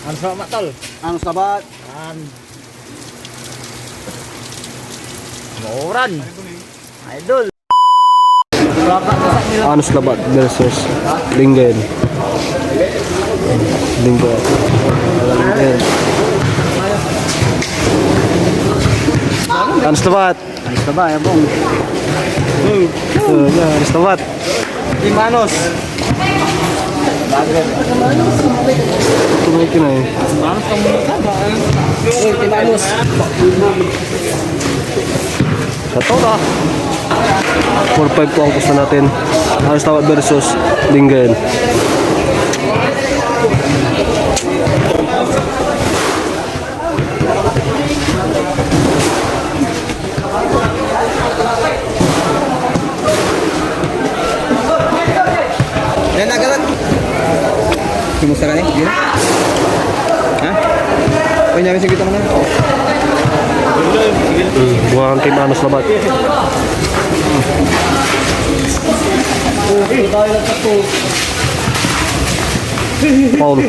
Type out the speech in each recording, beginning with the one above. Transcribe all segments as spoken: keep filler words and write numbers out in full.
Anos labat, tol? Anos labat. Yan. Mauran. Idol. Anos labat versus Linggen. Linggen. Anos labat. Anos labat, ya, bong. Hmm. Uh, ya, anos labat. Tim Anos. Ito na ikinay. Tim Anos. Sa total, four five po ang pusta natin. Anos labat versus Linggen. Yan, nagalat. Kumusta ka ni? Gina? Ha? O, nyari sa kita mo na. Hmm, buwan Tim Anos labat. Foul.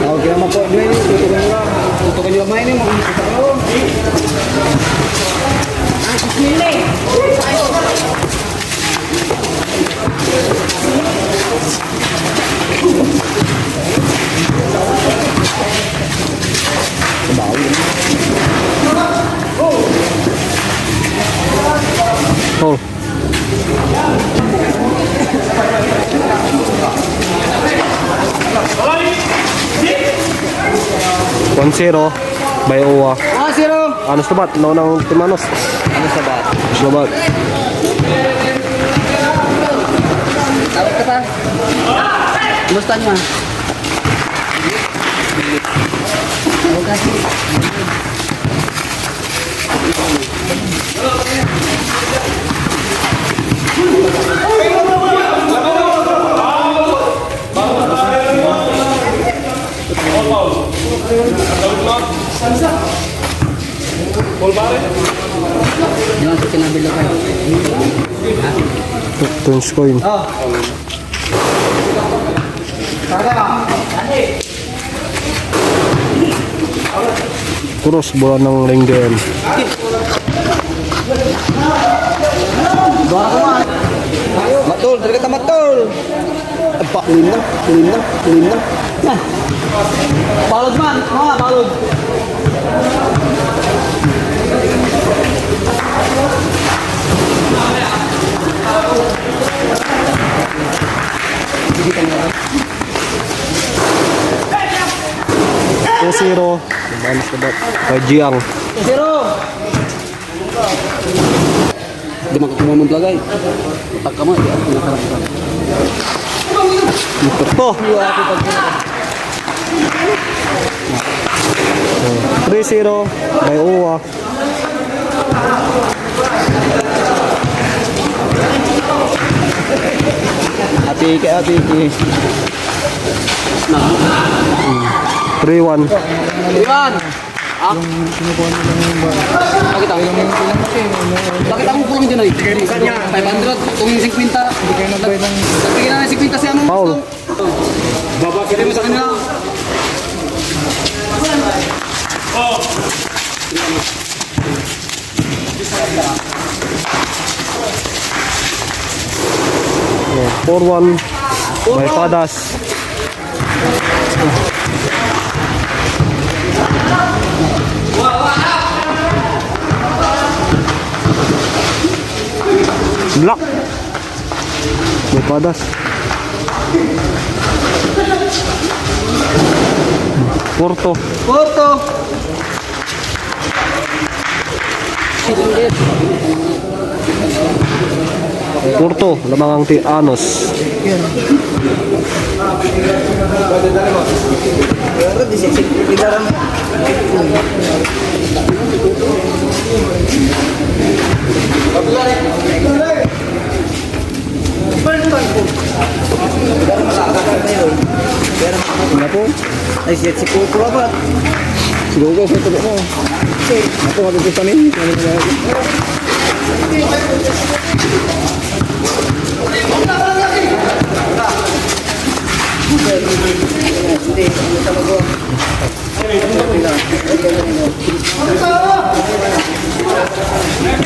Okay naman po, Glenn. Tutukan nyo lang. Tutukan nyo lang, Mine. Makikita ko. Foul. One zero, by Owa. One zero. Anos labat, naunang Tim Anos. Anos labat. Anos labat. Tawag ka pa. Kumusta niya? Yan, sa sinabi lo kayo. Turns coin. Cross, bola ng Lenggen. Matol, talaga ta matol. Aba, ulim na, ulim na, ulim na. Yan. Balod man, mga balod. Two zero. Advance na bat. Kay Jiang. Two zero. Di makakuha ng plagay. Pagka mo, di ako nakarap ka. Ito po. Three zero by Owa. Ati ka, ati ka. Three one. Iwan! Ah? Pakita. Pakita mo po lang dyan, ay. Five hundred, kung yung fifty. Hindi kayo nagbayad ng... Bigyan na ng fifty si ano. Foul. Baba, sabi mo sa kanila. Four one. May padas. Block. May padas. Porto. Porto. Porto, lamangang ti Anos. Wala po. Ay, si, si Coco ba? Si Coco, si Coco mo. Ako, mag-gusto kami.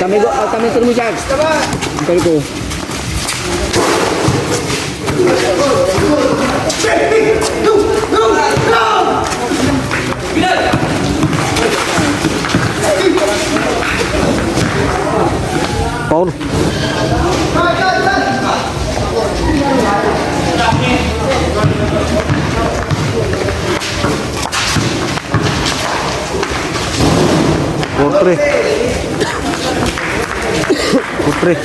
Kami ko, ah, kami sa mo, Jack. Ang pal ko. Foul. Four three. Four three.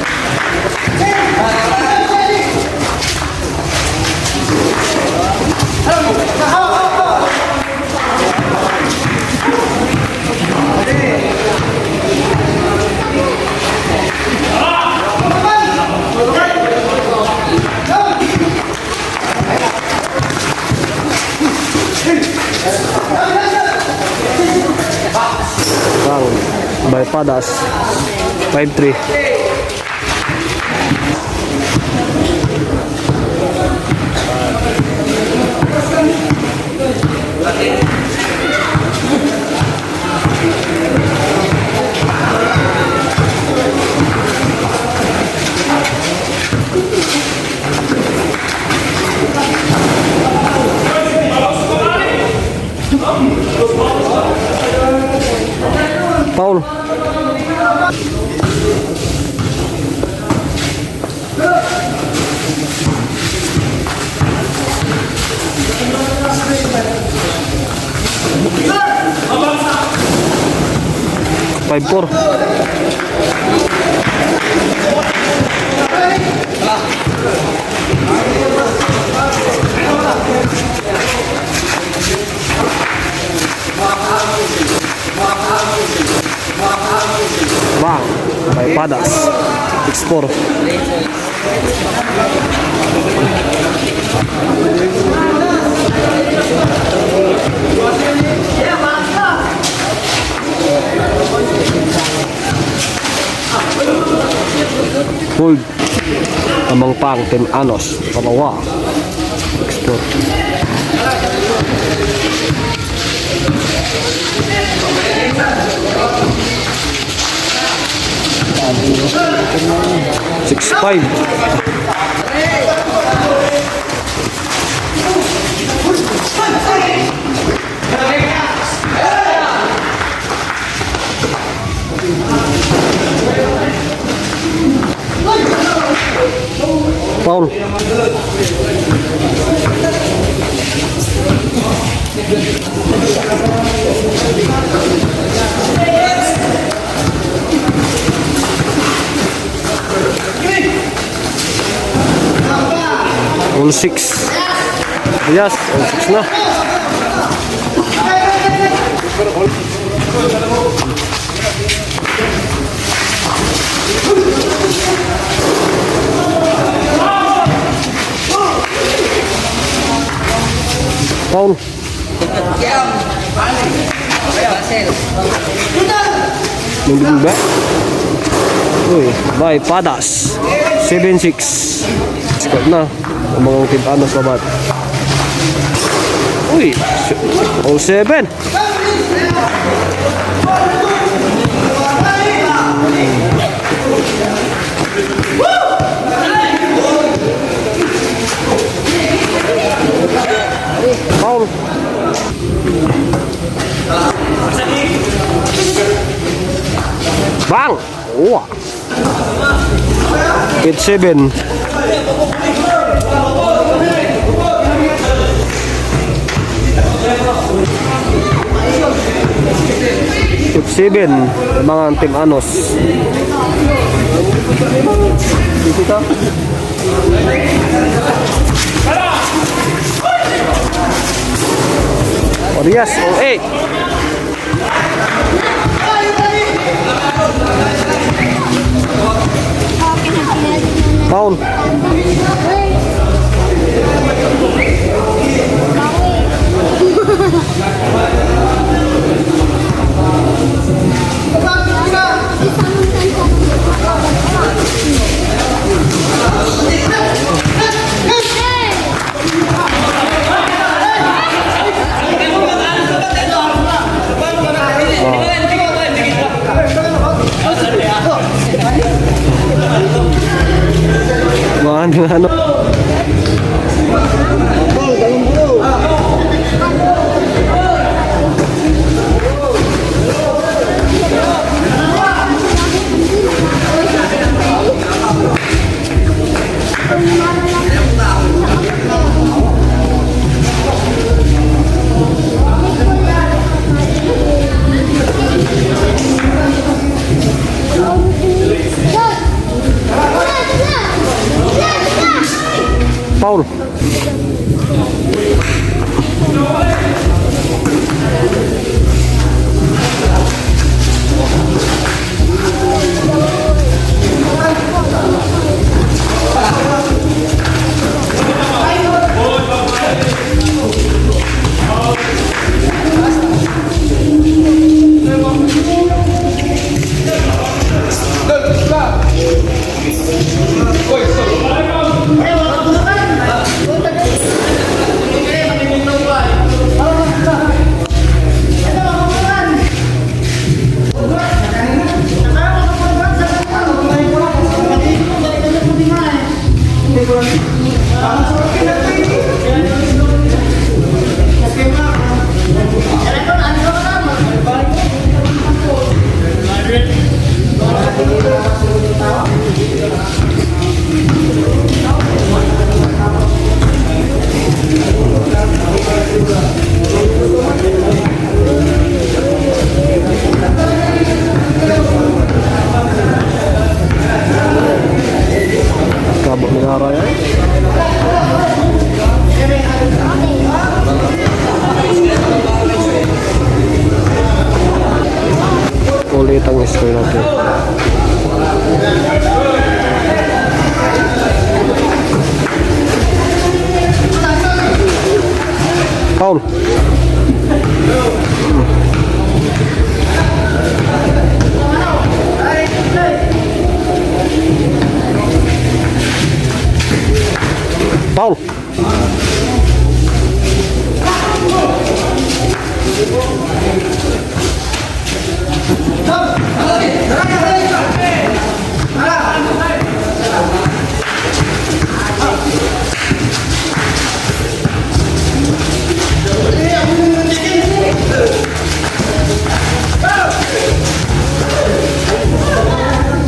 Foul by Padas. Five three. Foul. Five four. Bang, may padas. Six four. Hold. Amang pang Team Anos, palawa. Explore. Six five. Foul. All six. Yes, all six na. Foul. Nandun ba? Uy, by Padas. Seven six. Score na. Ang mga Team Anos labat. Uy, all seven. Foul. Bang! Owa. Eight seven. Eight seven, mga Team Anos. Dito ka? Orias, oh, eh. Foul. Foul. Kabot ni Ara yan. Ulit ang score natin. Foul. Foul.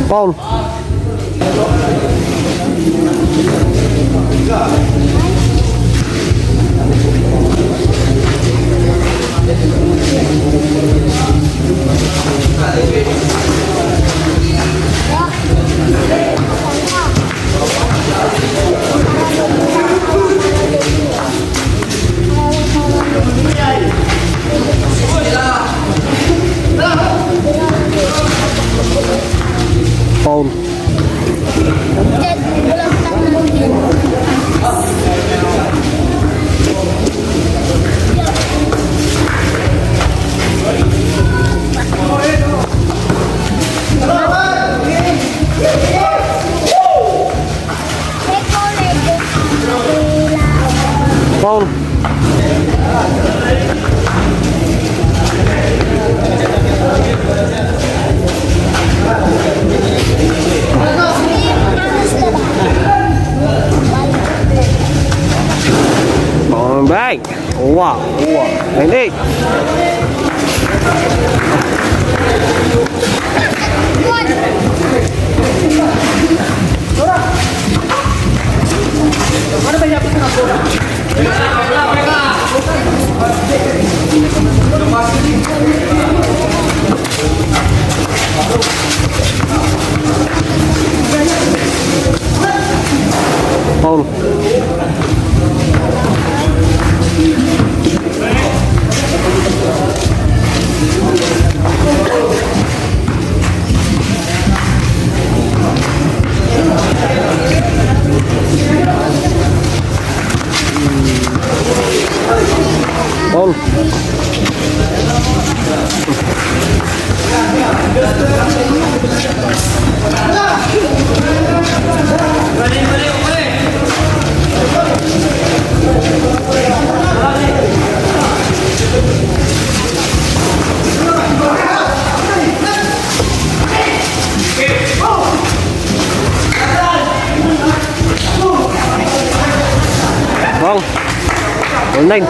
Foul. Foul. Foul. Ball break. Owa, owa. Hindi. Foul. Foul. Ball. Ball nine.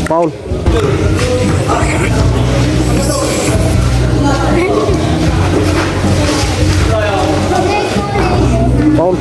Foul. Foul.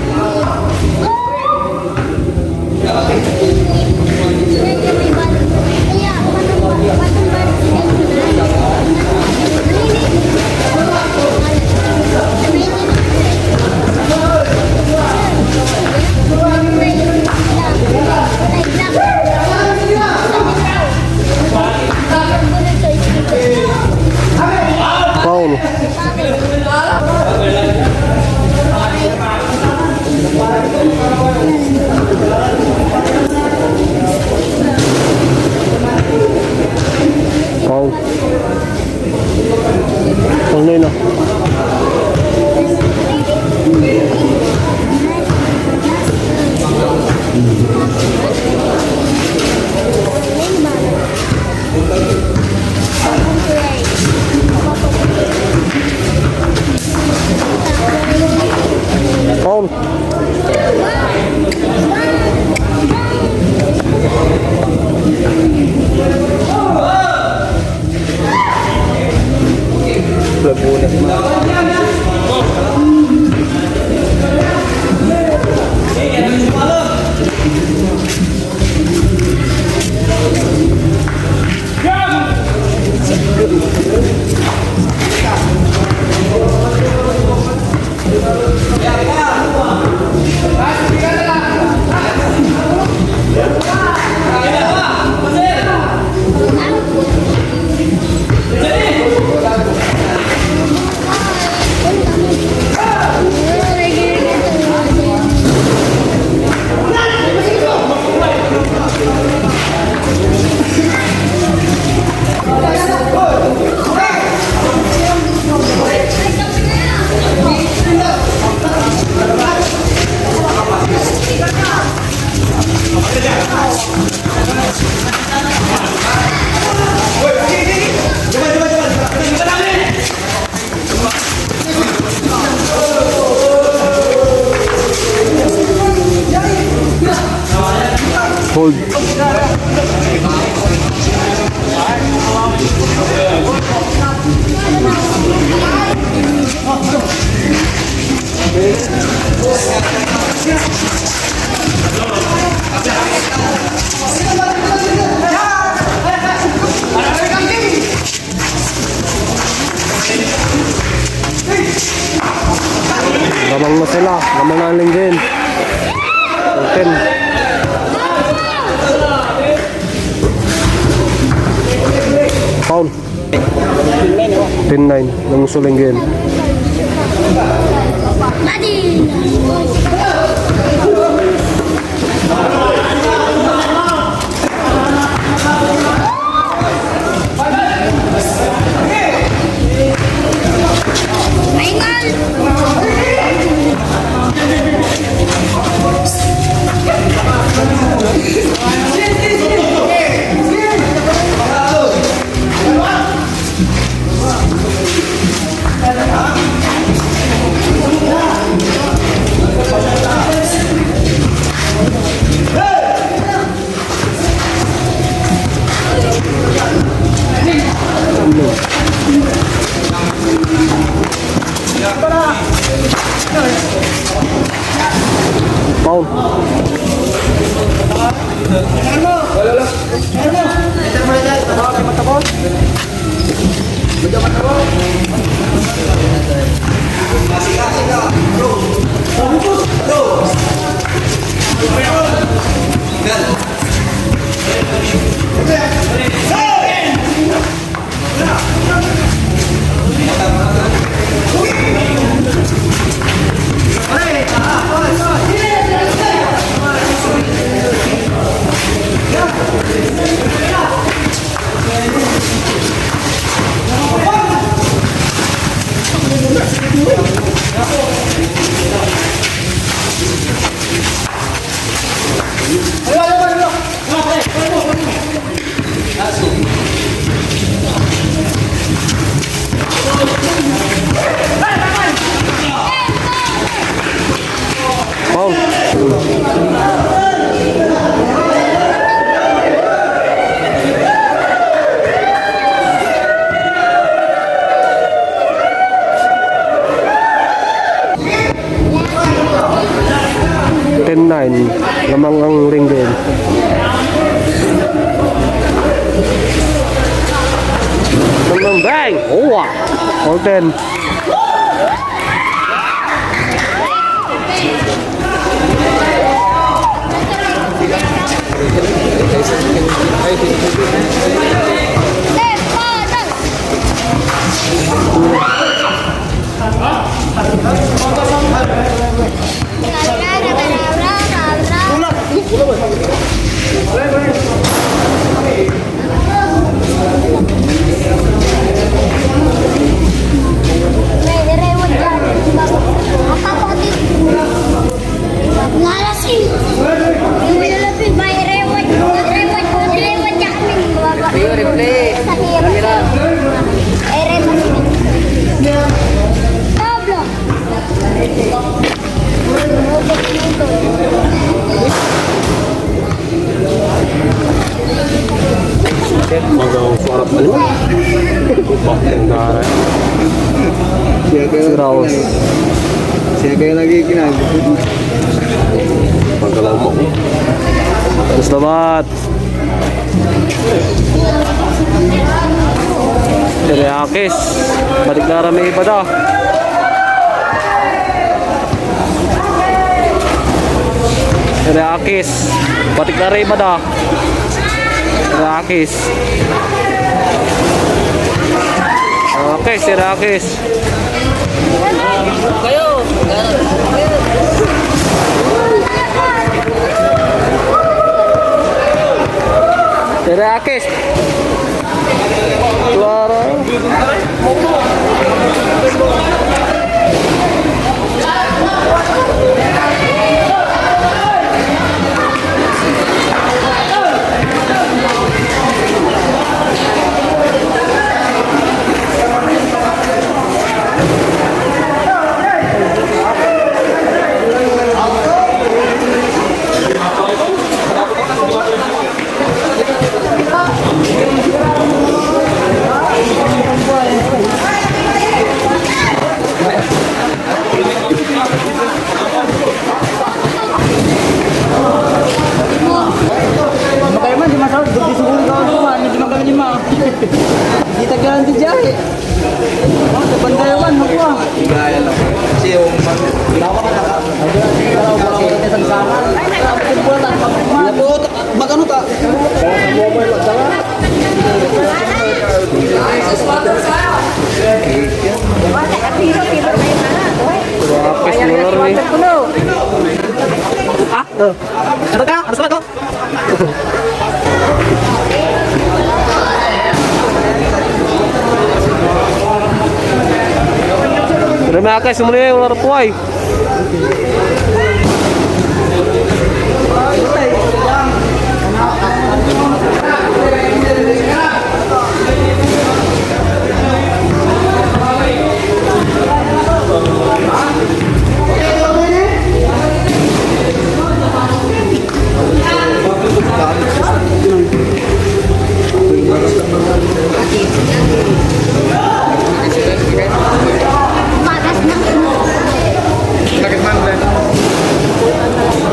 Hold. Lamang na sila. Lamang na ang Linggin. Ten. Foul. Ten nine. Ng Linggin. Foul. Foul. Ten nine, lamang ang Linggin. Bang, bang, bang! Owa! All ten. Replay. Camera. Pablo. Magaw sa harap na naman. Bakit ang gara? Siya kayo Si Raos. Siya kayo lagi kinag- Pagkalaw mo. Salamat. Tere Akis. Balik la ra may iba da. Tere Akis. Balik la ra may iba da. Tere Akis. Akis, Tere Akis. Kayo. Tere Akis. Clara. Oh. Ano ka? Ano sa to? Pero may akay, sumuli, wala rin po ay.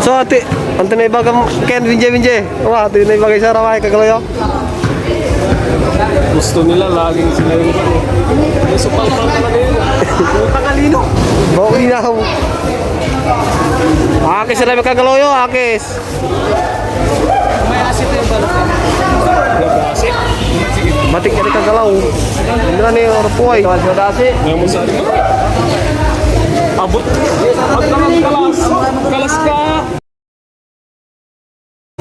So, ati, anto na ibagam, Ken, Vinje, Vinje? Wa, ati na ibagay saramay kagalaw yo? Gusto nila, laging sila yung, yung supalpal talaga yun. Pangalino? Bawa ko din ako. Akis na may kagalaw yo, akis. May asit na yung balot. Batik ka ni kagalaw. Hindi na ni, ano po ay. May mo sa